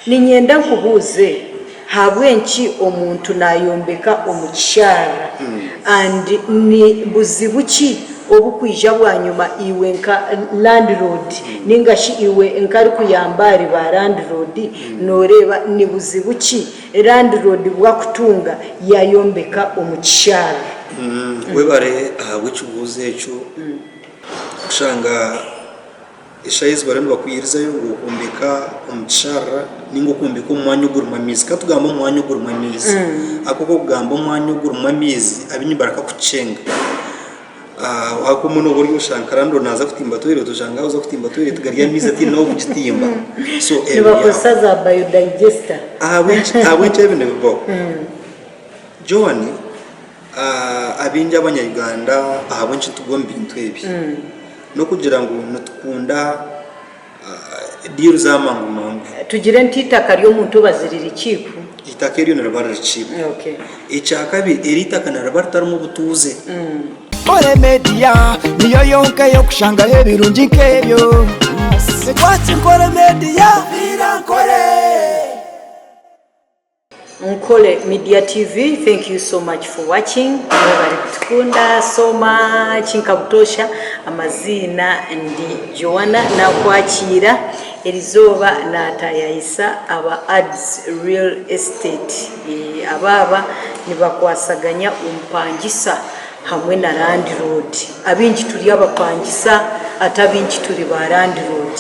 Niinyenda nkubuuze, ahabw'enki omuntu naayombeka omu kisharara and ni buzibu ki obukwija bwanyima iwe nka landlord ninga shi iwe nk'arikuyamba ahari ba landlord nooreeba ni buzibu ki landlord bwakutunga yaayombeka omu kisharara? Webare ahabw'ekibuuzo ekyo. Kushanga Eshaaha ezi bariyo nibakwirizayo ngu okwombeka omu kisharara ninga okwombeka omu mwanya ogurimu amaizi. Ka tugambe omu mwanya ogurimu amaizi ahabw'okuba okugamba omwanya ogurimu amaizi abaingi barakakucenga. Ahabw'okuba obumwe nooba ori oshanga nka landlord naaza kutimba toilet oshanga waaza kutimba toilet gari amaizi ataine n'ahu kugitimba. So ebyo Nibakozesa za biodigester. Ahabw'enki ahabw'enki ebi nibibaho? Joan, abaingi abanya Uganda ahabw'enki nitugwa omu bintu ebi? N'okugira ngu nitukunda diiru za mangu mangu. Tugire nti eitaka ry'omuntu obazi riri cheap. Eitaka eryo niriba riri cheap. Ekyakabiri, eri eitaka niriba ritarimu butuuze. Nkore Media niyo yonka ey'okushangaho ebirungi nk'ebyo. Watch Nkore Media. Nkore. Nkole Media TV thank you so much for watching mwebare kutukunda so much nka butoosha amaziina ndi Joanna nakwakiira erizooba natayayisa aba Ads Real Estate aba aba nibakwasaganya omupangisa hamwe na landlord. Abaingi turi abapangisa ate abaingi turi ba landlord.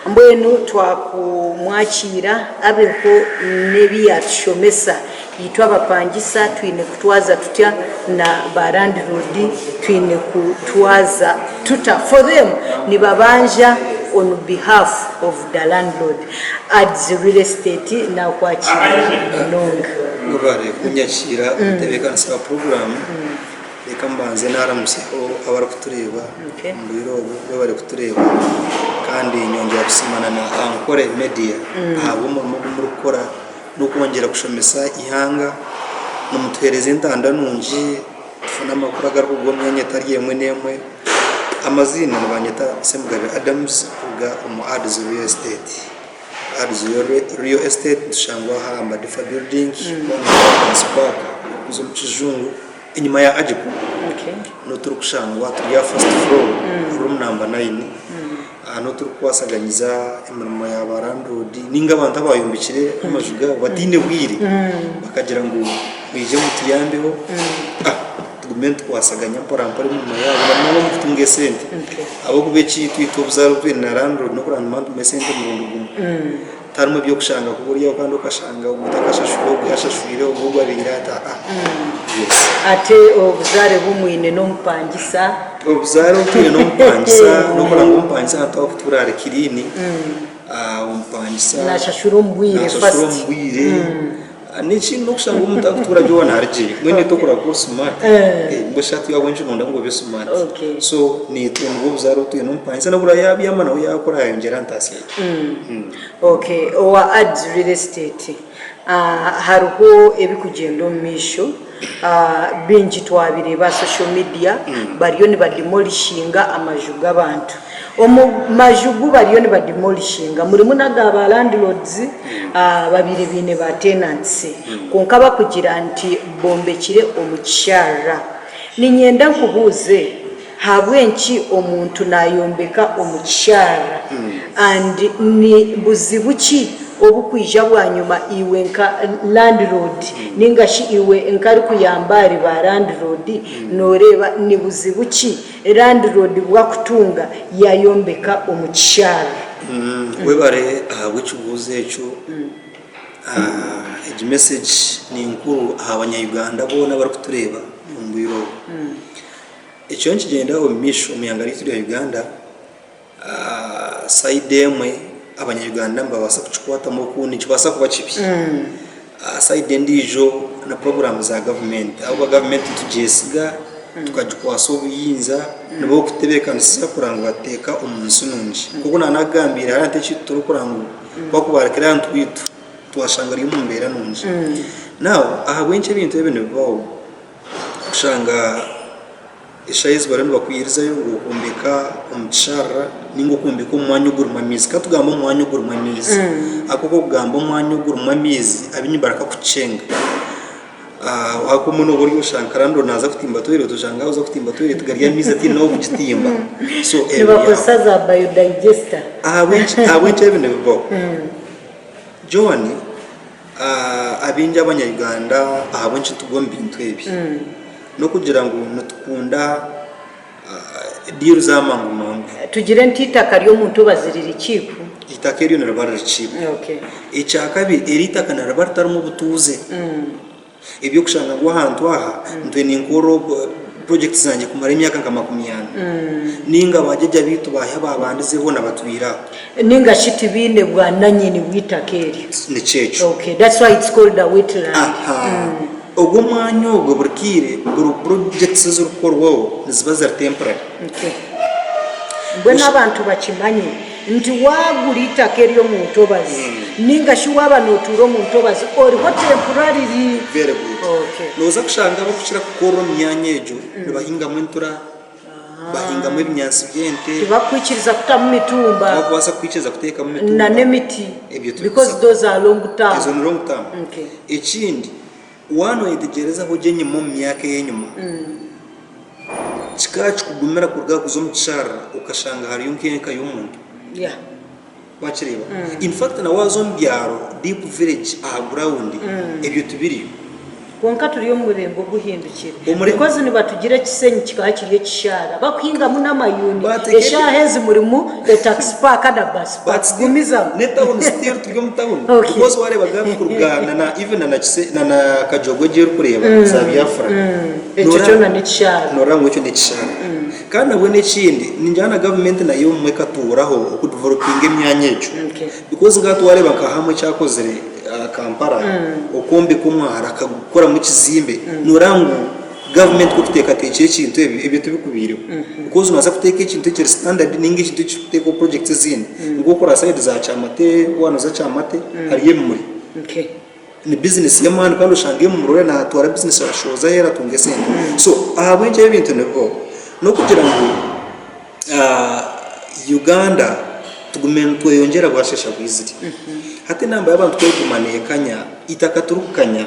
Mbwenu twakumwakiira abeho n'ebi yaatushomesa. Itwe abapangisa twine kutwaza tutya na ba landlord twine kutwaza tuta? For them nibabanja on behalf of the landlord. Adds Real Estate nakwakira munonga. Mwebare kunyakiira omutebeekanisa wa puroguraamu. Reka mbanze naramutsyeho abarikutureeba omu bwire obu. Mwebare kutureeba kandi nyongyera kusiimana na Ankole Media ahabw'omurimo ogu murikukora n'okwongyera kushomesa eihanga. Nimutuheereza entanda nungi tufune amakuru agarikugwa omu myanya etari emwe n'emwe. Amaziina nibanyeta Ssemugabe Adams kuruga omu Ads Real Estate. Ads Real Estate nitushangwa aha Madifa Building, Park orikuza omu kijungu enyima ya Agico niho turikushangwa turi aha first floor room number nine. Aha niho turikukwasaganyiza emirimo ya ba landlord ninga abantu abayombekire amaju gaabo bataine bwire bakagira ngu mwije mutuyambeho tugume nitukwasaganya mpora mpora emirimo yaabo na munonga omu kutunga esente ahabw'okuba ekiitu itwe obuzaare obu twine na landlord n'okureba ngu tumuhe esente omurundi gumwe tiharimu eby'okushanga kuba ori aho kandi okashanga ogu takashashwire ogu yashashwire ogu ogu abaire ata yes. Ate obuzaare obu mwine n'omupangisa? Obuzaare obu twine n'omupangisa n'okureba ngu omupangisa ahantu ahu arikutuura hari kiriini, omupangisa Naashashura omu bwire naashashura first. omu bwire. N'ekindi n'okushanga omuntu arikutuura gye waaba ari gye mbwenu itwe okureba ku ori smart mbwenu shi hati ahabw'enki noyenda ngu obe smart so naitwe nibwo buzaare obu twine omupangisa nabura yaabyama nawe yaakora yayongyera aha ntaasya ye. Okay owa Ads Real Estate hariho ebikugyenda omu maisho baingi twabireeba aha social media bariyo nibademolishinga amaju g'abantu. Omu maju gu bariyo nibademolishinga murimu n'aga ba landlords ababaire baine ba tenants kwonka bakugira nti bombekire omu kisharara. Niinyenda nkubuuze ahabw'enki omuntu nayombeka omu kisharara and ni buzibu ki obukwija bwanyima iwe nka landlord ninga shi iwe nk'arikuyamba ahari ba landlord noreeba ni buzibu ki Landlord bwakutunga yayombeka omu kisharara. Webare ahabw'ekibuuzo ekyo. Egi message ni nkuru aha banya Uganda boona abarikutureeba omu bwire obu. Ekiriyo nikigyenda omu maisho omu ihanga ryaitu rya Uganda, sayidi emwe abanya Uganda nibabaasa kukikwatamu okundi nikibaasa kuba kibi. Sayidi endiijo na puroguraamu za gavumenti ahabw'okuba gavumenti nitugyesiga tukagikwasa obuyinza nibo kututebeekanisiza kureba ngu batuteeka omu nsi nungi. Nk'oku naanakugambiire hariho eki turikureba ngu kwakubarekire ahantu haitu twashanga ori omu mbeera nungi. Now ahabw'enki ebintu ebi nibibaho? Kushanga. Eshaaha ezi bariyo nibakwihirizayo ngu okwombeka omu kisharara ninga okwombeka omu mwanya ogurimu amaizi. Ka tugambe omu mwanya ogurimu amaizi. Ahabw'okuba okugamba omwanya ogurimu amaizi abaingi barakakucenga. Ahabw'okuba obumwe nooba ori oshanga nka landlord naaza kutimba toilet oshanga waaza kutimba toilet gari amaizi ataine ahu kugitimba. So ebyo byaho. Nibakozesa za biodigester. Ahabw'enki ahabw'enki ebi nibibaho? Joan, abaingi abanya Uganda ahabw'enki nitugwa omu bintu ebi? N'okugira ngu nitukunda diiru za mangu mangu. Tugire nti eitaka ry'omuntu obazi riri cheap. Eitaka eryo niriba riri cheap. Ekyakabiri, eri eitaka niriba ritarimu obutuuze. Eby'okushanga ngu ahantu aha ntwe ninkorra project zangye kumara emyaka nka 40. Ninga bajjaja baitu baahi abaabandize boona batwire aho. Ninga shi tibaine bwananyini bw'eitaka eryo. Nikyo ekyo. Okay, that's why it's called a wetland. Aha. Ogwo omwanya ogwo buri kaire buri projects ezirikukorwaho niziba ziri temporary. Okay. Mbwenu abantu bakimanye nti waagura eitaka eri omu ntobazi ninga shi waaba nootuura omu ntobazi oriho temporarily. Very good. Okay. Nooza kushanga abarikukira kukorera omu myanya egyo nibahingamu entura, bahingamu ebinyaatsi by'ente. Tibakukwikiriza kutamu mitumba. Tibakubaasa kukwikiriza kuteekamu mitumba. Na n'emiti. Ebyo tibikubaasa. Because those are long term. Ezo ni long term. Okay. Ekindi, waaba noyetegyereza ogye enyima omu myaka ey'enyima, kikaba kikugumira kuruga aha kuza omu kisharara okashanga hariyo nk'enka y'omuntu. Yeah. Wakireeba? In fact na waaza omu byaro, deep village aha ground, ebyo tibiriyo. Kwonka turi omu murembe oguhindukire. Omurembe. Because nibatugira ekisenyi kikaba kiri ekishaara bakuhingamu n'amayuuni. But again- Eshaaha ezi murimu e taxi park na bus But park. still, Gumizamu. ne town still turi omu town. Okay. Because wareeba gabi kuruga na na even na na Kise na na Kajogo egyo orikureeba za Biafra. Ekyo Noora- kyona n'ekishaara. Noorora ngu ekyo n'ekishaara. Kandi nabwo n'ekindi, ningira na gavumenti nayo obumwe ekatuuraho okudevelopinga emyanya egyo. Okay. Because nka hati wareeba nka hamwe ekyakozire Kampala, okwombeka omwaro akagukoramu ekizimbe, noreeba ngu gavumenti ku ekuteekateekire ekintu ebyo, ebyo tibikubaireho. Because nobaasa kuteeka ekintu ekiri standard ninga ekintu ekirikuteekwaho projects ezindi, nk'oku oraba side za Kyamate, waaba nooza Kyamate hariyo ebimuri. Okay. Ni bizinesi y'amaani kandi oshanga ebimuri oriya naatwara bizinesi arashohoza aheeru atunga esente. So ahabw'enki ebi ebintu nibibaho? N'okugira ngu Uganda tugume nitweyongyera bwasheesha bwizire. Hati enamba y'abantu ku erikuguma neekanya, eitaka tirikukanya.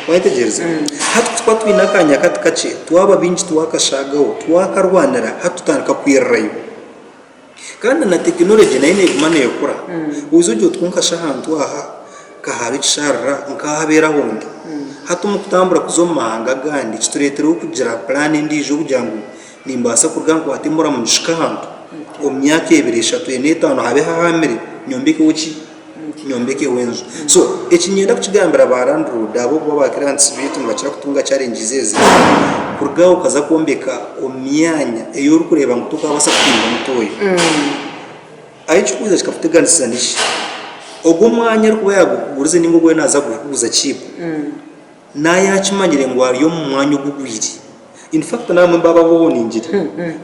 Waayetegyereza? Hati ku turikuba twine akanya kati kakye, twaba baingi twakashaagaho, twakarwanira, hati tutandika kwirirayo. Kandi na tekinologye nayo neeguma neekura. Oize ogira oti kwonka shi ahantu aha ka haabe ekisharara nkaahabeeraho nta? Hati omu kutambura kuza omu mahanga agandi kitureetereho kugira puraani endiijo kugira ngu nimbaasa kuruga nkwate emburamu ngishike ahantu, omu myaka ebiri, eshatu, ena, etaano habe hahamire nyombekeho ki? Nyombekeho enju. So eki niinyenda kukigambira ba landlord ahabw'okuba ba clients baitu nibakira kutunga challenges ezi, kuruga aho okaza kwombeka omu myanya ei orikureeba ngu tokaabaasa kuhingamu toyo. Ahu ekirikwija kikakuteganisiza niki? Ogwo omwanya orikuba yaagukugurize nainga ogwo naaza kukuguza cheap, naayakimanyire ngu ari omu mwanya ogugwire. In fact nabamwe nibaba babooningire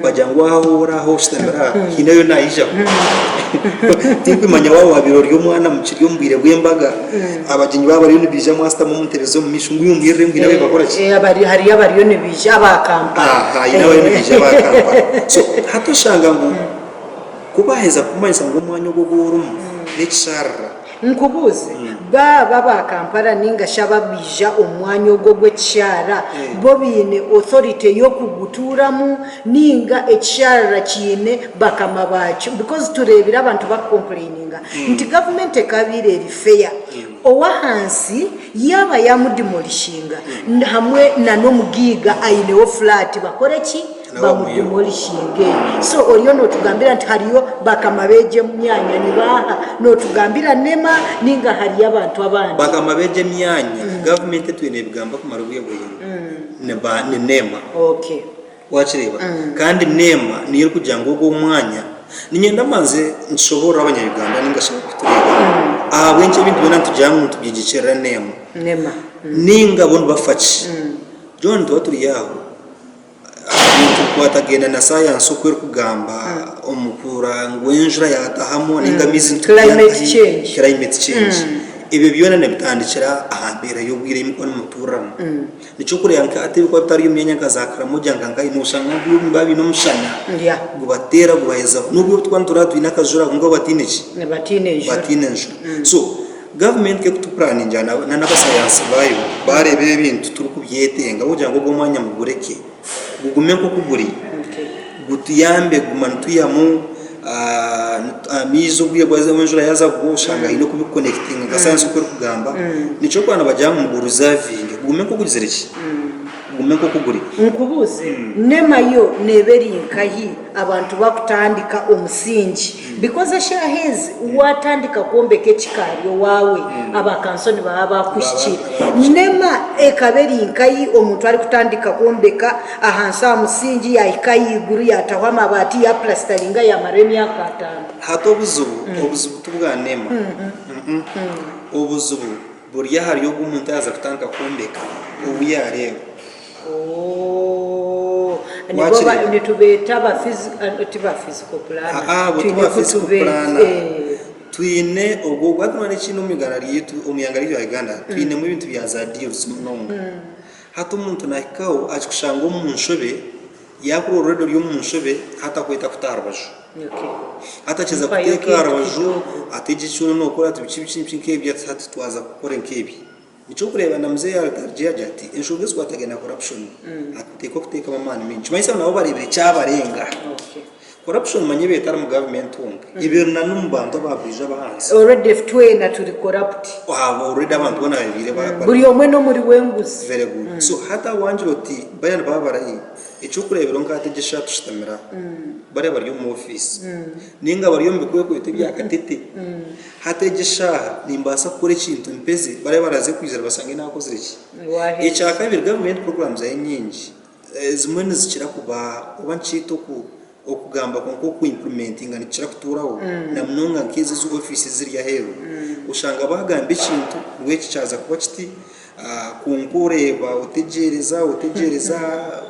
bagira ngu aha ahu ori aha oshutamire aha haine ou naijaho. Tinkumanya waaba waabaire ori omwana mukiri omu bwire bw'embaga, abagyenyi baaba bariyo nibaija mwashutama omu ntebe z'omu maisho ngu iwe mwirire ngu haine abu bakora ki? Hariyo abariyo nibaija aba Kampala. Aha haine abariyo nibaija aba Kampala. So hati oshanga ngu ku baaheza kukumanyisa ngu omwanya ogu ogu orimu n'ekisharara. Nkubuuze, baaba aba Kampala ninga shi ababaija omu mwanya ogwo ogw'ekishaara, bo baine authority y'okugutuuramu ninga ekishaarara kiine bakama baakyo? Because tureebire abantu bakucomplaininga nti gavumenti ekabaire eri fair, ow'ahansi yaaba yamudemolishinga hamwe na n'omugaiga aineho flat bakore ki? Bamudemolishinge. So oriyo notugambira nti hariyo bakama b'egyo emyanya nibaaha? Notugambira nema ninga hariyo abantu abandi? Bakama b'egyo emyanya gavumenti etwire nebigamba kumara obwire buraingwa ni nema. Okay. Wakireeba? Kandi nema niyo erikugira ngu ogwo omwanya, niinyenda mbanze nkishoboorore abanya-Uganda ninga shi abarikutureeba ahabw'enki ebintu byona nitugira ngu nitubyegyekyerera nema. Nema. Ninga bo nibafa ki? John nituba turi aho. Ebintu bikwatagaine na sayansi oku erikugamba omu kurora ngu enjura yatahamu ninga amaizi Climate change. Climate change. Ebyo byona nibitandikira aha mbeera y'obwire ei murikuba nimutuuramu. Nikyo orikureeba nka hati ebirikuba bitari omu myanya nka za Karamoja nka nkahi noshanga ngu nibaba baine omushana gubateera gubahezaho. N'obu obu turikuba nitureeba twine akajura kwonka bo bataine ki? Bataine njura. So gavumenti ku erikutupuraningira na n'abasayansi baayo baareeba ebi ebintu turikubyetenga ahabw'okugira ngu ogu omwanya mugureke gugume nk'oku guri gutuyambe kuguma nitwihamu amaizi obwire bwaza enjura yaaza kugwa oshanga haine oku birikukonekitinga nka sayansi oku erikugamba. Nikyo orikureeba nibagira ngu mugurizavinge gugume nk'oku gugizire ki? Gugume nk'oku guri. Nkubuuze, nema yo neeba eri nkahi abantu bakutandika omusingi? Because eshaaha ezi waatandika kwombeka ekikaari owaawe, aba kanso nibaba baakuhikire. Nema ekaba eri nkahi omuntu arikutandika kwombeka ahansi aha musingi yaahika ahaiguru yaataho amabaati yaapulasitaringa yaamara emyaka ataano? Hati obuzibu, obuzibu ti bwa nema. Obuzibu buri ahari ogu omuntu yaaza kutandika kwombeka obu yaareeba. Ooh, nibo ba, Wakireeba? nitubeeta aba physi, ti ba physical planner, Aa, abo twine tiba ku physical tube, planner. eh. Twine ogwo ogwo hati noreeba ekindi omu Uganda ryaitu, omu ihanga ryaitu rya Uganda, twinemu ebintu bya za deals munonga. Hati omuntu nahikaho akikushanga omu nshobe, yakureeba already ori omu nshobe, hati akweta akuta aha rubaju. Okay. Hati akiza Mpayo kuteeka aha ekintu rubaju, kidogo. ati egi eki oriyo nokora ati biki biki biki nk'ebyo ati hati twaza kukora nk'ebi. Eky'okureeba na muzeeyi arugye agira ati enshonga ezikwatagaine na corruption nituteekwa kuteekamu amaani maingi. Nikimanyisa ngu nabo bareebire kyabarenga. Corruption manya ebaire etari mu gavumenti honka, ebaire na n'omu bantu aba buriijo ab'ahansi. Already twena turi corrupt. Already abantu boona babaire bari. Buri omwe n'omuri w'enguzi. Very good. So hati aho wangira oti bariya nibaba barahi, eky'okureeberaho nka hati egi eshaaha tushutamire aha, bariya bari omu ofiisi nainga bari omu bikwekweto ebya katete. Hati egi eshaaha nimbaasa kukora ekintu mpeze bariya abaraze kwizira bashange naakozire ki? Ekyakabiri gavumenti puroguraamu zaayo enyingi ezimwe nizikira kuba oba nikyeta oku okugamba kwonka oku impurimentinga nikikira kutuuraho na munonga nk'ezi ezi ofiisi eziri aheeru. Oshanga baagamba ekintu ngu eki kyaza kuba kiti kwonka oreeba otegyereza otegyereza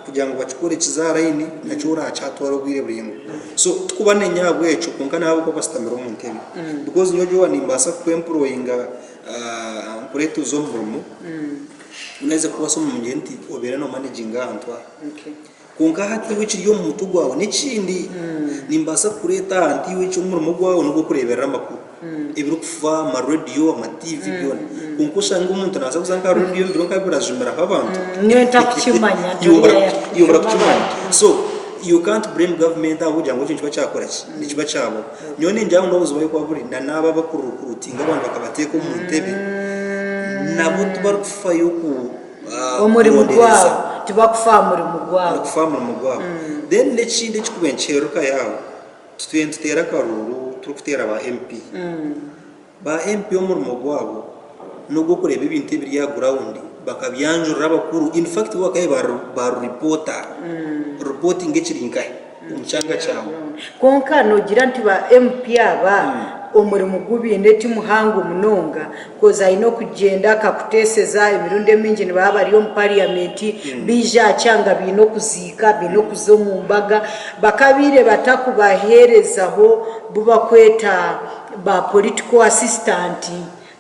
kugira ngu bakikore kize aha layini nakyo orakyatwara obwire buraingwa. So tikubanenya ahabw'ekyo kwonka n'ahabw'okuba bashutamire omu ntebe because nyowe Joan nimbaasa kukwemployinga nkureete oze omu murimo naheza kukubaasa omu murimo ngire nti obeere noomanaginga ahantu aha. Kwonka hati iwe ekiri omu mutwe gwawe n'ekindi. Nimbaasa kukureeta aha nti iwe omurimo gwawe n'ogw'okureeberera amakuru, ebirikufa aha marediyo, ama tiivi byona. Kwonka oshange omuntu naaza kuza nka aha rediyo ebiro nka birajumiraho abantu. Nyowe ntakukimanya nti Iwe oriya iwe yajuma orakukimanya. abantu. So you can't blame government ahabw'okugira ngu ekyo nikiba kyakora ki? Nikiba kyabaho. Nyowe ningira ngu n'obuzibu ahu burikuba buri na n'abo abarikurukurutinga abantu bakabateeka omu ntebe, nabo tibarikufayo ku. Omurimo kurondereza. gwabo, tibakufa aha murimo gwabo. Barikufa aha murimo gwabo. Then n'ekindi ekirikuba nikiheeruka yaaho, tutwire nituteera akaruuru turikuteera ba MP. Ba MP omurimo gwabo n'ogw'okureeba ebintu ebiri aha ground bakabyanjurira abakuru, in fact bo bakabaire ba ruripoota, reporting ekiri nkahi omu kyanga kyawe. Kwonka noogira nti ba MP aba omurimo gu baine ti muhango munonga Coz aine okugyenda akakuteseza, emirundi emingi nibaba bari omu parliament, baija aha kyanga baine okuziika, baine okuza omu mbaga, bakabaire batakubaherezaho bu bakweta ba political assistant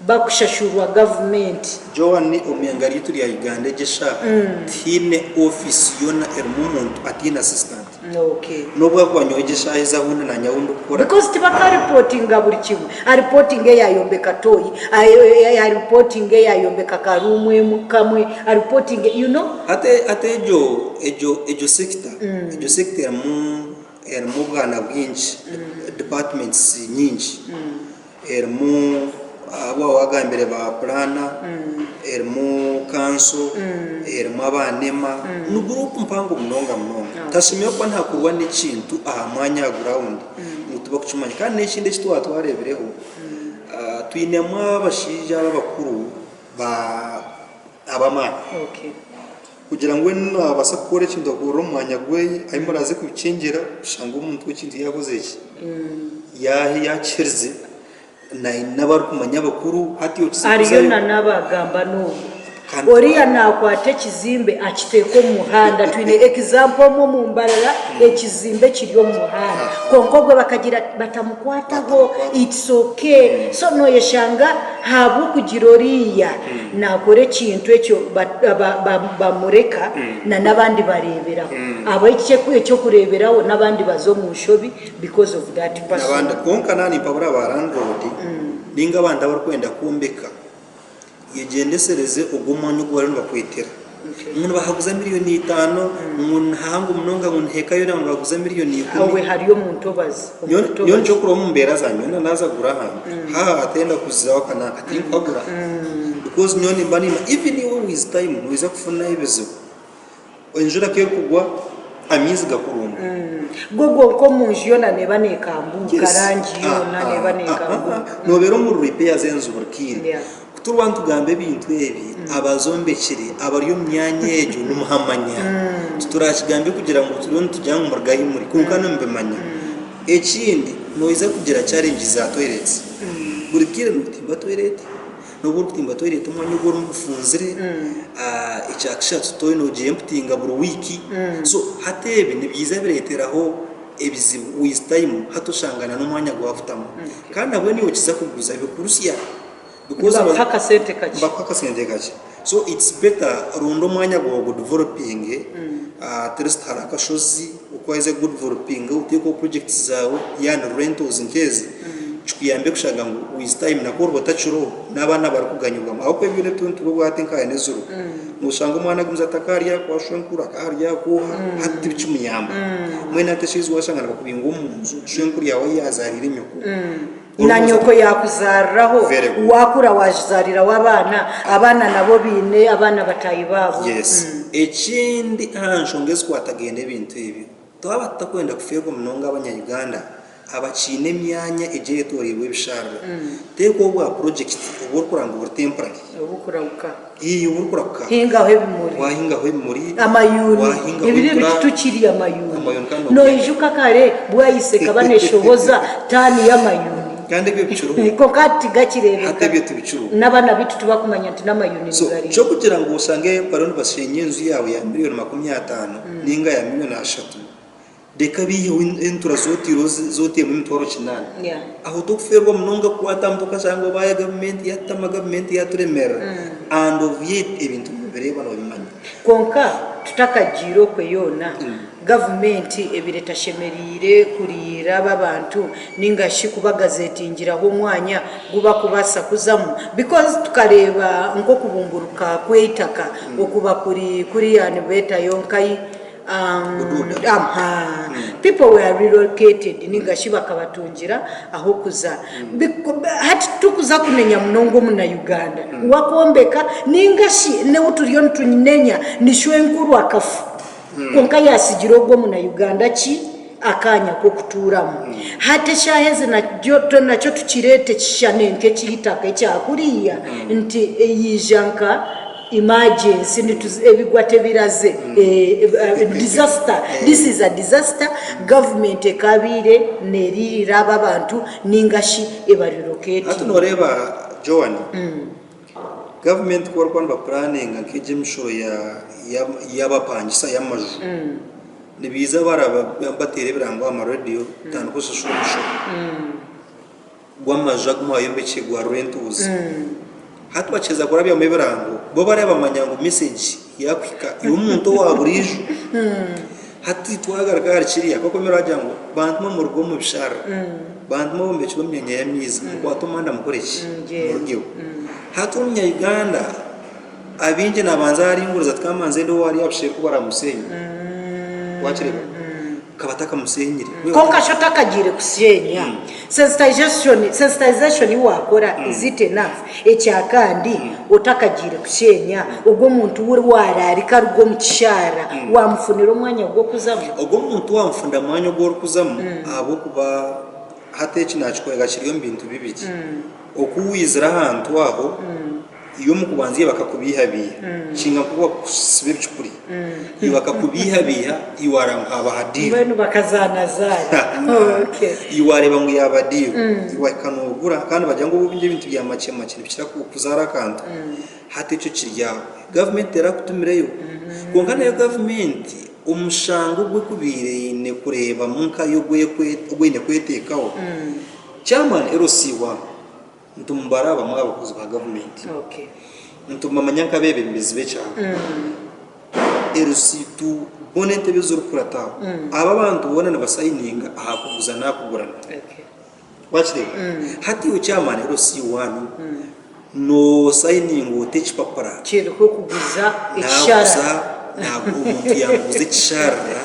bakushashurwa gavumenti. Joan, omu ihanga ryaitu rya Uganda egi eshaaha tihaine ofiisi yoona erimu omuntu ataine assistant. N'obu akuba nyowe egi eshaaha ezi ahu ndi naanye ahu ndikukora. Because tibakaripotinga buri kimwe. Aripotinga eyayombeka toyi, aripotinga eyayombeka ka room emwe kamwe, aripotinge you know. Hati hati egyo egyo egyo sector egyo sector erimu erimu obwana bwingi departments nyingi. Erimu abu waagambire ba puraana, erimu kanso, erimu aba nema, ni guruupu mpango munonga munonga. Tashemereire kuba nihakorwa n'ekintu aha mwanya aha gurawundi ngu tibakukimanya. Kandi n'ekindi eki twaba twareebireho, twinemu abashaija aba abakuru ab'amaani. Kugira ngu weena naabaasa kukora ekintu akakorera omu mwanya gwe, ahi muraaze kubikyengera oshange omuntu ekintu yaakozire ki? Yaakiherize naine abu arikumanya abakuru hati okize Hariyo kuzayo. na n'abagamba n'ogu. Kandi Oriya naakwata ekizimbe akiteeka omu muhanda. Twine example omwe omu Mbarara, ekizimbe kiri omu muhanda. Kwonka ogwe bakagira batamukwataho, Batamukwataho. it's okay. So nooyeshanga. Ahabw'okugira oriiya naakora ekintu ekyo bamureka na n'abandi bareeberaho. Aba eky'okureeberaho n'abandi baza omu nshobi because of that person. N'abandi kwonka naaba nimpabura ba landlord nainga abantu abarikwenda kwombeka, Yegyendesereze ogwo omwanya ogu bariyo nibakwetera. Ngu nibahaguza miriyoni itaano, ngu nihahango munonga, ngu niheka yoona ngu nibaguza miriyoni ikumi. Awe hari omu ntobazi. Omu Nyowe ntobazi. nyowe nikyo kureba omu mbeera zangye, nyowe naaza kugura ahantu, haaha hatenda kuzizaho aka n'aka, tinkuhagura. Because nyowe nimba nimanya, even iwe with time noija kufuna ebizibu. Enjura ku erikugwa, amaizi gakurumba. Go gonka omu nju yoona neeba neekambuuka, Yes. rangi yoona Aha, neeba aha. neekambuuka. Noobeera omu repair z'enju buri kaire. Yeah. Ku turikuba nitugamba ebintu ebi, abazombekire abari omu myanya egyo nimuhamanya. Titurakigambe kugira ngu turiyo nitugira ngu muruge ahi muri, kwonka nimubimanya. Ekindi, noija kugira challenge za toilets. Buri kaire nootimba toilet. N'obu orikutimba toilet omwanya ogu orimu gufunzire, ekyakashatu toilet noogyemputinga buri wiiki. So hati ebi nibiiza bireeteraho ebizibu with time hati oshanga na n'omwanya gwafutamu. Kandi nabwo niiwe okiza kuguza bikurusya because Nibakuha akasente kakye. Nibakuha akasente kakye. So it's better ronda omwanya gwawe ogudevelopinge at least hariho akashozi oku waheza kugudevelopinga oteekeho projects zaawe yaani rentals nk'ezi. Kikuyambe kushanga ngu with time na ku oriba otakiriho n'abaana barikuganyirwamu ahabw'okuba ebi byona ebi turiyo nitureeba hati nka neziro noshanga omwana agumize ati akarya kwashusha enkuru akarya akooha hati tibikimuyamba mbwenu hati eshaaha ezi washanga nibakubinga omu nju shwenkuru yaawe ahu yaazaariire nyoko Na nyoko yaakuzaariraho Very good. waakura waazaariraho abaana abaana nabo baine abaana bataahi baabo. Yes. Ekindi aha nshonga ezikwatagaine ebintu ebyo Twaba tutakwenda kufeerwa munonga abanya-Uganda abakiine emyanya egyetoreirwe ebisharara, teekaho bwa purojekiti obu orikuranga buri temporary. Obukurahuka. Ii, oburikurahuka. Hingaho ebimuri. Wahingaho ebimuri. Amayuuni. Wahingaho Ebiro ebi entura. titukirya amayuuni. Amayuuni kandi nogarya. Noijuka kare Bwaise ekaba neshohoza taani y'amayuuni. Kandi ebyo bikiriho. Kwonka hati tigakireebeka. Hati ebyo tibikiriho. N'abaana baitu tibakumanya nti n'amayuuni So, nigariibwa. ky'okugira ngu oshange bariyo nibashenya enju yaawe ya miriyoni 50, Ninga ya milioni ashatu, reka baiheho entura z'otiireho z'oteiremu emitwaro kinaana. Aho tokufeerwa munonga kukwata mpoka shanga obaaya gavumenti yatutama, gavumenti yaturemerera and of yet ebintu nobireeba nobimanya. Kwonka tutakagiire okwe yoona, gavumenti ebaire etashemereire kuriira aba abantu ninga shi kubagazetingiraho omwanya gu bakubaasa kuzamu because tukareeba nk'okubumburuka kw'eitaka okuba kuri kuriya nibeetayo nkahi Bududa. Aha. People were relocated ninga shi bakabatungira ah'okuza. Hati titukuza kunenya munonga omuna Uganda wakwombeka ninga shi n'ou turiyo nitunenya ni shwenkuru akafa. Kwonka yaatsigira ogwo muna Uganda ki? Akaanya k'okutuuramu. Hati eshaaha ezi nakyo tukireete kishushane nk'eky'eitaka ekya kuriya nti yaija nka emergency ebigwa tebiraze, disaster, this is a disaster, gavumenti ekaabaire neeriirira abo abantu nainga shi Hati ebareloketinga. nooreeba Joan, Gavumenti ku barikuba nibapuraninga nk'egi emishoro y'abapangisa y'amaju, nibaija baraba bateera ebirango aha marediyo kutandika oshashura omushoro gw'amaju agu mwayombekire gwa rentals. Hati bakiheza kurabyamu ebirango, bo bariya bamanya ngu mesegi yaakuhika iwe omuntu owa buriijo. Hati twagaruka ahari kiriya, nk'oku wagira ngu bantu mwe muruge omu bisharara, bantu mwe abombekire omu myanya y'amaizi mukwate omuhanda mukore ki? Murugeho. Hati omunya Uganda abaingi nabanza aringuriza ati kamanze ndeebe owu ari aha buseeri ku baramusenye. Wakireeba? Akaba atakamusenyire. Kwonka shi otakagiire kushenya, sensitization sensitization ei waakora is it enough? Ekya kandi otakagiire kushenya, ogwo omuntu ou waraarika aruga omu kishaara, waamufunira omwanya gw'okuzamu? Ogwo omuntu waamufunira mwanya ogu orikuzamu ahabw'okuba hati eki naakikworeka kiri omu bintu bibiri. Oku waizire ahantu aho, iwe omu kubanza iwe bakakubiihabiiha, kinga nk'oku bakusiba ebicupuri, iwe bakakubiihabiiha iwe waareeba ngu haaba ha diiru. Mbwenu bakazaanazaana. Okay. Iwe waareeba ngu yaaba diiru, iwe wahika noogura kandi nibagira ngu obwingi ebintu bya makye makye nibikira kuzaara akantu. Hati ekyo kiri aho. Gavumenti terakutumireyo. Kwonka nayo gavumenti omushango ogu ekubaire eine kureebamu nkayo ogu eine kweteekaho, chairman LC one. Nitumubara bamwe aha bakozi ba gavumenti. Nitumumanya nk'abeebembezi b'ekyaro. Erisiitu boona entebe ezirikukurata aho, abo abantu boona nibasayininga aha kuguza n'aha kugurana. Wakireeba? Hati iwe chairman LC one, noosayininga ota ekipapura? Kiriho kuguza ekisharara. Naaguza, omuntu yaamuguza ekisharara,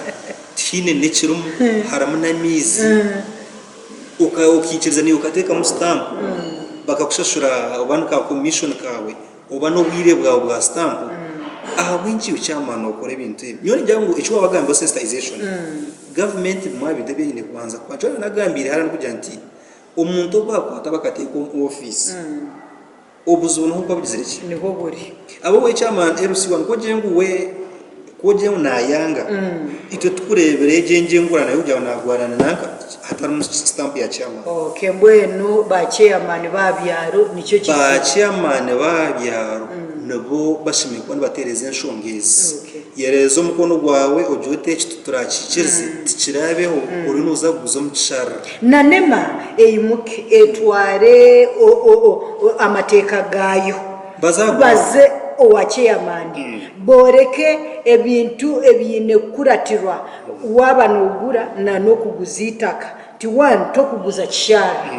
tihaine n'ekirimu, harimu n'amaizi. Okaikiriza naiwe okateekamu sitampu, bakakushashura oba ni ka commission kaawe oba n'obwire bwawe bwa sitampu, ahabw'enki iwe chairman nookora ebintu ebi? Nyowe ningira ngu eki waabagambiraho sensitization, gavumenti bimwe aha bintu ebi eine kubanza kukora. Nikyo naagambiire hariya ndikugira nti omuntu obu baakukwata bakateeka omu ofiisi, Obuzibu niho bukuba bugizire ki? Niho buri. Ahabw'okuba chairman LC one ku ogire ngu we ku ogire ngu nayanga itwe tukureebire egyo engyengurano y'okugira ngu nagwarana nanka hatarimu stamp ya chairman. Okay mbwenu ba chairman ba byaro nikyo kizibu. Ba chairman ba byaro nibo bashemereire kuba nibatereeza enshonga ezi. Okay. Yereeza omukono gwawe ogire oti eki titurakikirize tikiraabeho oriyo nooza kuguza omu kisharara. Na nema eimuke etware amateeka gaayo, baze owa chairman booreke ebintu ebiine kukuratirwa waaba noogura na n'okuguza eitaka. Nti one tokuguza kishaara,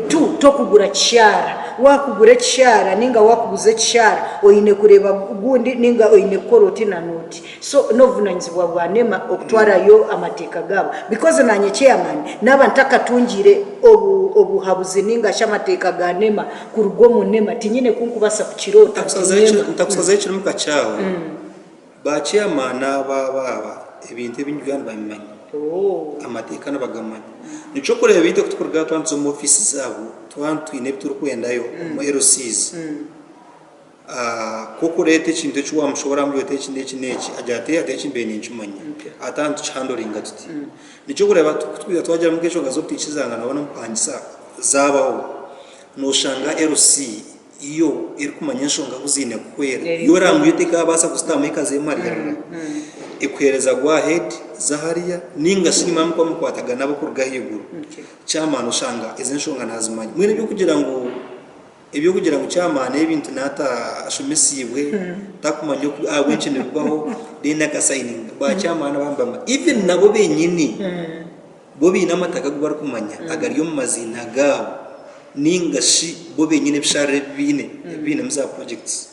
two tokugura kishaara, wakugura ekishaara ninga wakuguza ekishaara oine kureeba gundi ninga oine kukora oti na n'oti. So n'obuvunanyizibwa bwa nema okutwarayo amateeka gaabo because nanye chairman naaba ntakatungire obuhabuzi ninga shi amateeka ga nema kuruga omu nema tinyine ku nkubaasa kukiroota nti nema. Ntakusazeho ekirimuka kyawe, Ba chairman aba aba ebintu ebingi byona nibabimanya, amateeka nibagamanya. Nikyo orikureeba itwe kutukuruga aha twaba nituza omu ofiisi zaabo twaba twine ebi turikwendayo omu LCs, ku orikureeta ekintu eki waamushoboorora oramugira oti eki n'eki n'eki, agira ati hati eki mbaire ninkimanya, hati aha nitukihandoringa tuti. Nikyo orikureeba ku twagiramu nk'enshonga z'obutaikirizangana waaba n'omupangisa zaabaho, nooshanga LC Yo erikumanya enshonga ahu ziine kuhwera. Yo orangwa yo tekaabaasa kuzitamu ekazeemaririra. Ekuheereza go ahead za hariya nainga shi nimwo mukuba mukwatagana nabo kuruga ahaiguru. Chairman oshanga ezi enshonga naazimanya. Mbwenu eby'okugira ngu eby'okugira ngu chairman ebintu naatashomesiibwe, takumanya oku ahabw'enki nibibaho then akasayininga, ba chairman abamwe nibamanya. Even nabo benyini. Bo baine amataka agu barikumanya agari omu maziina gaabo nainga shi bo benyini ebisharara ebi baine ebi bainemu za projects.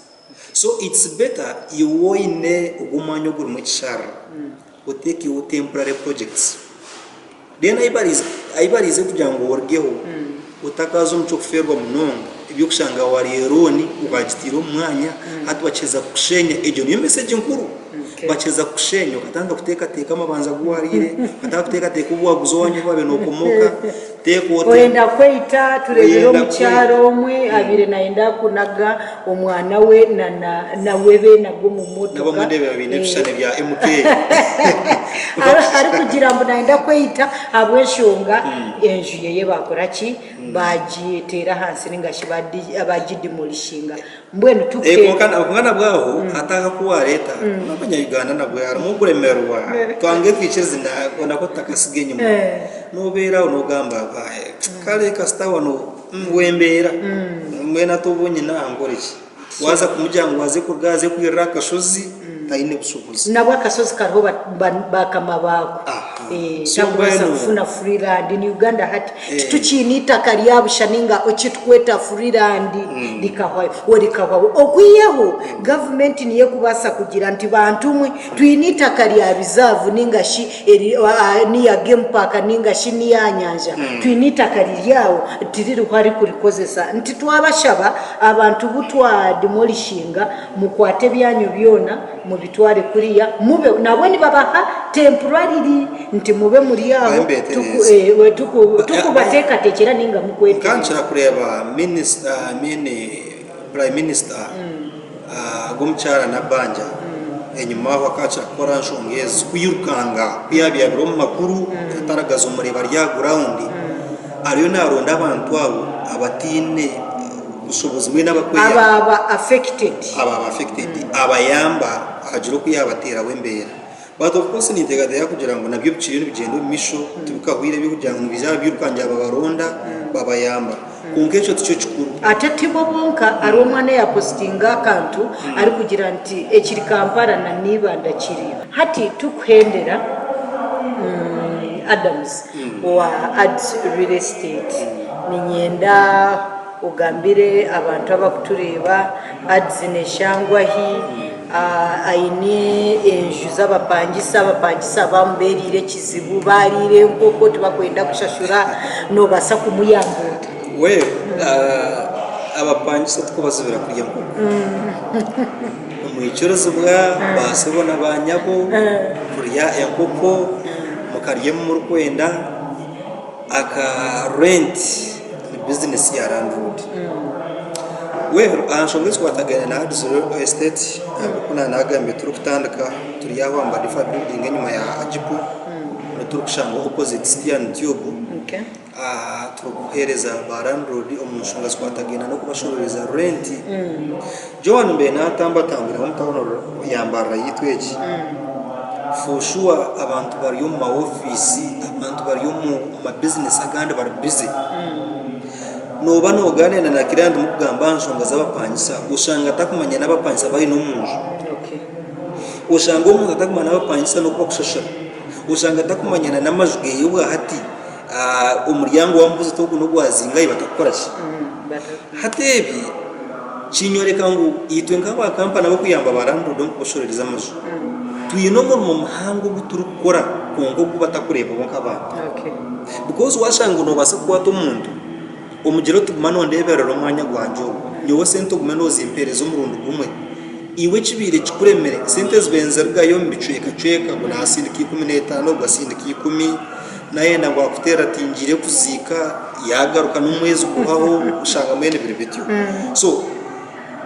So it's better iwe oine ogwo omwanya ogurimu ekisharara oteekeho temporary projects then ahi bariize kugira ngu orugeho otakaaza omu ky'okufeerwa munonga eby'okushanga wariire looni waagitaire omu mwanya hati bakiheza kukushenya egyo niyo message nkuru. Bakiheza kukushenya okatandika kuteekateeka amabanja agu wariire, okatandika kuteekateeka obu waaguza owaanyu ahu waabaire nookomooka, teeka oti. Orenda kweita tureebire omukyara omwe abaire nayenda kunaga omwana we nawe benaga omu motoka. N'abamwe ndeebera baine ebishushani bya MK. Arikugira ngu nayenda kweita ahabw'enshonga enju yeye baakora ki? Baagiteera ahansi ninga shi baagidimolishinga. Mbwenu tuke. Kwonka kwonka nabwo aho hati aha ku wareeta n'abanya Uganda nabwo harimu okuremerwa twange twikirize nako tutakasiga enyima nobeera aho nogamba abaye kare kasita wano wembeera mbwenu hati obu nyine aha nkore ki waaza kumugira ngu aze kuruga aze kwirira aha kashozi tayine bushobozi. Nabwo akasozi kariho bakama baako. So Takubaasa mbwenu. kufuna free land. In Uganda hati titukiine itaka rya busha ninga eki tukweta free land rikahwayo rikahwaho. Okwihaho gavumenti niyo ekubaasa kugira nti bantu mwe twine itaka rya reserve ninga shi niya game park ninga shi niya nyanja twine itaka riri aho tiririho arikurikozesa nti twabashaba abantu bu twa demolishinga mukwate ebyanyu byona mubitware kuriya mube nabwo nibabaha temporarily nti mube muri aho tukubateekateekyera ninga mukwetereeza. Nkankira kureeba minisita I mean prime minister gw'omukyara Nabbanja enyima aho akakira kukora nshonga ezi kwirukanga ku yabiire abire omu makuru ataragaza omureba ari aha ground ariyo naronda abantu abo abataine bushobozi mbwenu abakweyamba Abaaba affected. Abaaba affected abayamba agira oku yabateeraho embeera. But of course ninteekateeka kugira ngu nabyo bikiriyo nibigyenda omu maisho tibikahwire eby'okugira ngu nibaija babyirukangira babaronda babayamba. Kwonka ekyo tikyo kikuru. Ate tibo bonka, hariho omwana eyapositinga akantu arikugira nti ekiri Kampala na n'Ibanda kiriyo. Hati tukuhendera Adams owa Ads Real Estate, niinyenda ogambire abantu abakutureeba Ads neshangwa hi, aine enju z'abapangisa, abapangisa bamubeereire ekizibu, baariire enkoko tibakwenda kushashura, noobaasa kumuyamba ota? Well, abapangisa tikubazibira kurya nkoko. Nimwikirizibwa baasebo na baanyabo kurya enkoko, mukarya ebi murikwenda. Aka rent ni bizinesi ya landlord. Well aha nshonga ezikwatagaine na Hard's Real Estate nk'oku naanagambire turikutandika turi aho aha Mbadifa building enyima ya Ajipo niho turikushangwa opposite Citian Tube. Turikuheereza ba landlord omu nshonga zikwatagaine n'okubashororeza rent. Joan mbaire natambatambura omu tawuni ya Mbarara yaitu egi, for sure abantu bari omu ma ofiisi, abantu bari omu ma bizinesi agandi bari busy. Nooba noogaaniira na client murikugamba aha nshonga z'abapangisa oshanga atakumanya n'abapangisa abu aine omu nju. Oshanga omuntu atakumanya n'abapangisa n'oku bakushashura. Oshanga atakumanya n'amaju geeye obwahati omuryango wamubuuza oti ogu n'ogwa zingahi batakukora ki. Hati ebi kinyoreka ngu itwe nk'aba kampani ab'okuyamba ba landlord omu kubashorereza amaju, twine omurimo muhango ogu turikukora kwonka ogu batakureeba bo nk'abantu. Because washanga ngu nobaasa kukwata omuntu omugire oti guma nondeeberera omwanya gwangye ogu, nyowe sente ogume nozimpeereza omurundi gumwe, iwe ekibaire kikuremire sente zibaire nizirugayo omu bicwekacweka ngu nasindika 15, ogu asindika ikumi, Nayenda ngu akuteerere ati ngiire kuziika yaagaruka n'omwezi guhwaho oshanga mbwenu biri bityo. So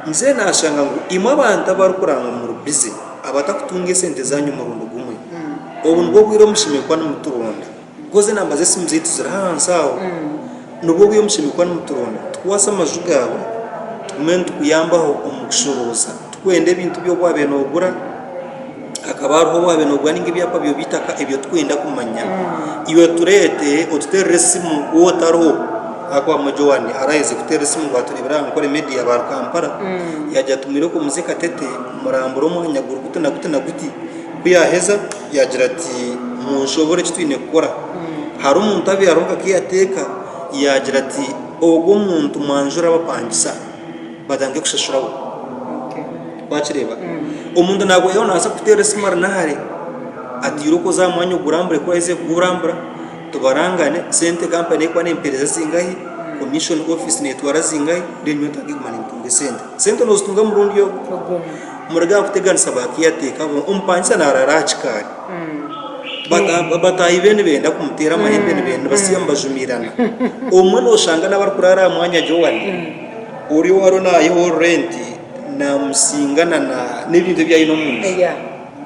nze nashanga ngu imwe abantu abarikuranga ngu muri bize abatakutunga esente zaanyu omurundi gumwe, obu nibwo bwire omushemereire kuba nimuturonda because enamba z'esimu zaitu ziri ahansi aho, nibwo bwire omushemereire kuba nimuturonda tukwase amaju gaawe tugume nitukuyambaho omu kushorooza tukwenda ebintu bi waabaire noogura. Hakaba hariho owaabaire noogura nainga ebyapa byawe by'eitaka ebi orikwenda kumanya, iwe tureete otuteerere esimu waaba otariho ahakuba Joan araherize kuteera esimu ngu atureebere aha Nkore Media aba Kampala yaagira ati mwirooko muze Katete murambure omwanya guri guti na guti na guti, ku yaaheza yaagira ati munshoboore eki twine kukora. Hariho omuntu abaire ariho nka caretaker yaagira ati ogwo omuntu mwanjure abapangisa batandike kushashuraho. Wakireeba? Omuntu naaguha yaaba naabaasa kukuteerera esimu ari nahare, ati irooko oze aha mwanya ogurambure ku oraheza kugurambura, tubarangane, sente kampani erikuba neempeereza zingahi, commission office neetwara zingahi, then nyowe ntandike kuguma nintunga esente. Sente noozitunga murundi ogwo. Muruge aha kuteganisa ba caretaker bo, omupangisa naaraara aha kikaari. Bataahi be nibenda kumuteera amahembe nibenda nibasiiba nibajumiirana. Obumwe nooshanga n'abarikuraara aha mwanya Joan, ori ou ariyo naayeho rent Namusinga na na n'ebintu ebi aine omu nju. Yeah,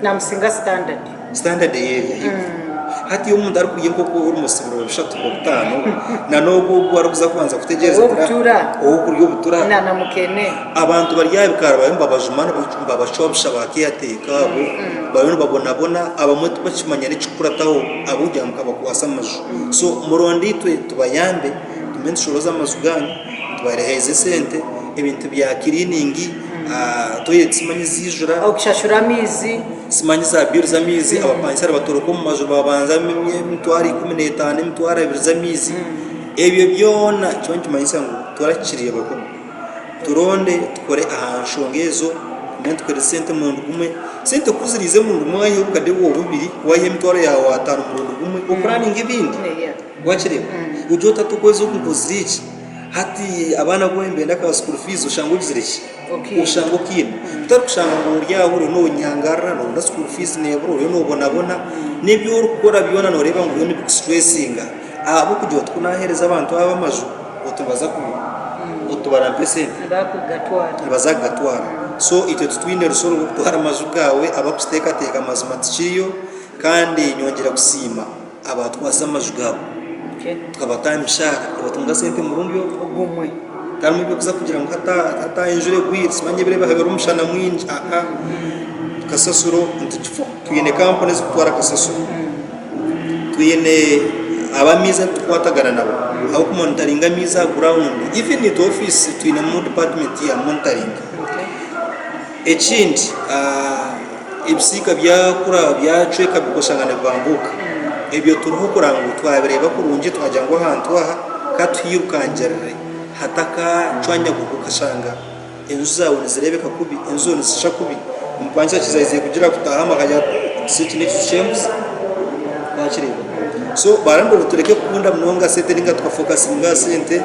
namusinga standard. Standard eye eri ahaiguru. Hati omuntu arikurya enkoko almost ebiro bishatu biro bitaano, na n'ogwo ogu arikuza kubanza kutegyereza Ow'obutura. Ow'okurya obutura. Na na mukene. Abantu bari aha bikaari bariyo nibabajuma nibabacwa busha ba caretaker abo, bariyo nibabonabona, abamwe tibakimanya n'ekikukurataho ahabw'okugira ngu mukabakwasa amaju. So muronde itwe tubayambe, tugume nitushoroza amaju gaanyu. Tubaheereze esente, ebintu bya kiriiningi, toyireti simanyi ziijura. Okushashura amaizi. Simanyi za biiru z'amaizi, abapangisa nibatoroka omu maju nibabanza emitwaro 15, emitwaro ebiri z'amaizi. Ebyo byona nikyo nikimanyisa ngu turakireeba kunu. Turonde tukore aha nshonga ezo, tugume nitukoresa esente omurundi gumwe. Sente ku ziriiza omurundi gumwe wayiha obukade bwawe bubiri, wayiha emitwaro yaawe ataano omurundi gumwe, opuraninga ebindi. Wakireeba? Ogire oti hati okwezi oku nkozire eki, hati abaana boona nibenda ka school fees oshange ogizire ki? Oshange okiine. Otari kushanga ngu ori aho oriyo nonyangarara nobona school fees nebura oriyo nobonabona, n'ebi orikukora byona noreeba ngu biriyo nibikustressinga ahabw'okugira oti ku naheereza abantu aba amaju oti nibaza ku oti barampa esente. Nibaza kugatwara. So itwe titwine rusa orw'okutwara amaju gaawe abarikukiteekateeka mazima tikiriyo kandi nyongyera kusiima. Abaatwaza amaju gaabo tukabataho emishaara nibatunga sente murundi ogumwe tiharimu eby'okuza kugira ngu hati enjura egwire simanya ebiro ebi habaire omushana mwingi aa kasasiro twine kampuni ezikutwara kasasiro twine. Ab'amaizi abu tukukwatagana nabo, ab'okumonitaringa amaizi aha ground, even itwe ofiisi twinemu department ya monitoring. Ekindi ebisiika byakura byacweka oshanga nibibambuuka, ebyo turiho kureba ngu twabireeba kurungi twagira ngu ahantu aha katuhairukangirire hatakacwanyaguka okashanga enju zaawe nizireebeka kubi, enju zaawe nizishusha kubi, omupangisa kizaizire kugira kutaahamu akagira ati eki n'ekiju ky'embuzi wakireeba. So ba landlord tureke kukunda munonga sente ninga tukafokasinga aha sente,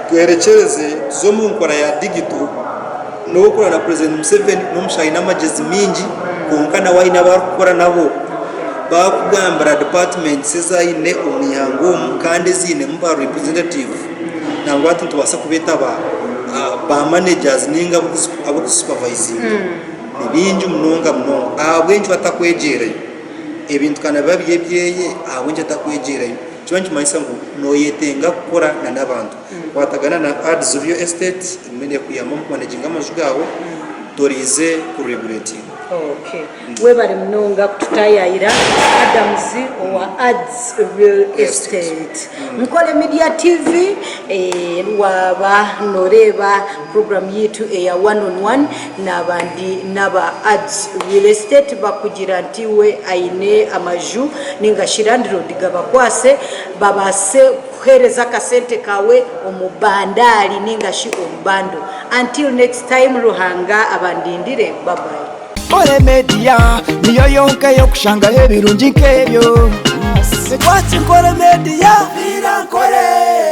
twerekyereze tuze omu nkora ya digito. N'obu na President Museveni n'omushaija aine amagyezi maingi kwonka nawe aine abu arikukora nabo. Baakugambira departments ezi aine omu ihanga omu kandi eziinemu ba representative nangwa hati nitubaasa kubeeta ba ba managers ninga ab'okusupervisinga ni baingi munonga munonga. Ahabw'enki we atakwegyerayo? Ebintu ka nibiba biri ebyeye ahabw'enki atakwegyerayo? Nikiba nikimanyisa ngu nooyetenga kukora n'abantu. Kwatagana na Ads Real Estate erimu nekuyamba omu kumanaginga amaju gaawe toriize ku regulatinga. Okay. Webare munonga kututayayira Adams owa Ads Real Estate. Nkole Media TV eh, waba noreeba program yitu eya one on one naba ndi naba Ads Real Estate bakugira nti we aine amaju ninga shi landlord gabakwase babaase Kuhereza akasente kawe omu bandari ninga shi omu bundle. Until next time Ruhanga abandindire bye bye. Nkore Media niyo yonka ey'okushangaho ebirungi nk'ebyo. Twaki Nkore Media, Nkore.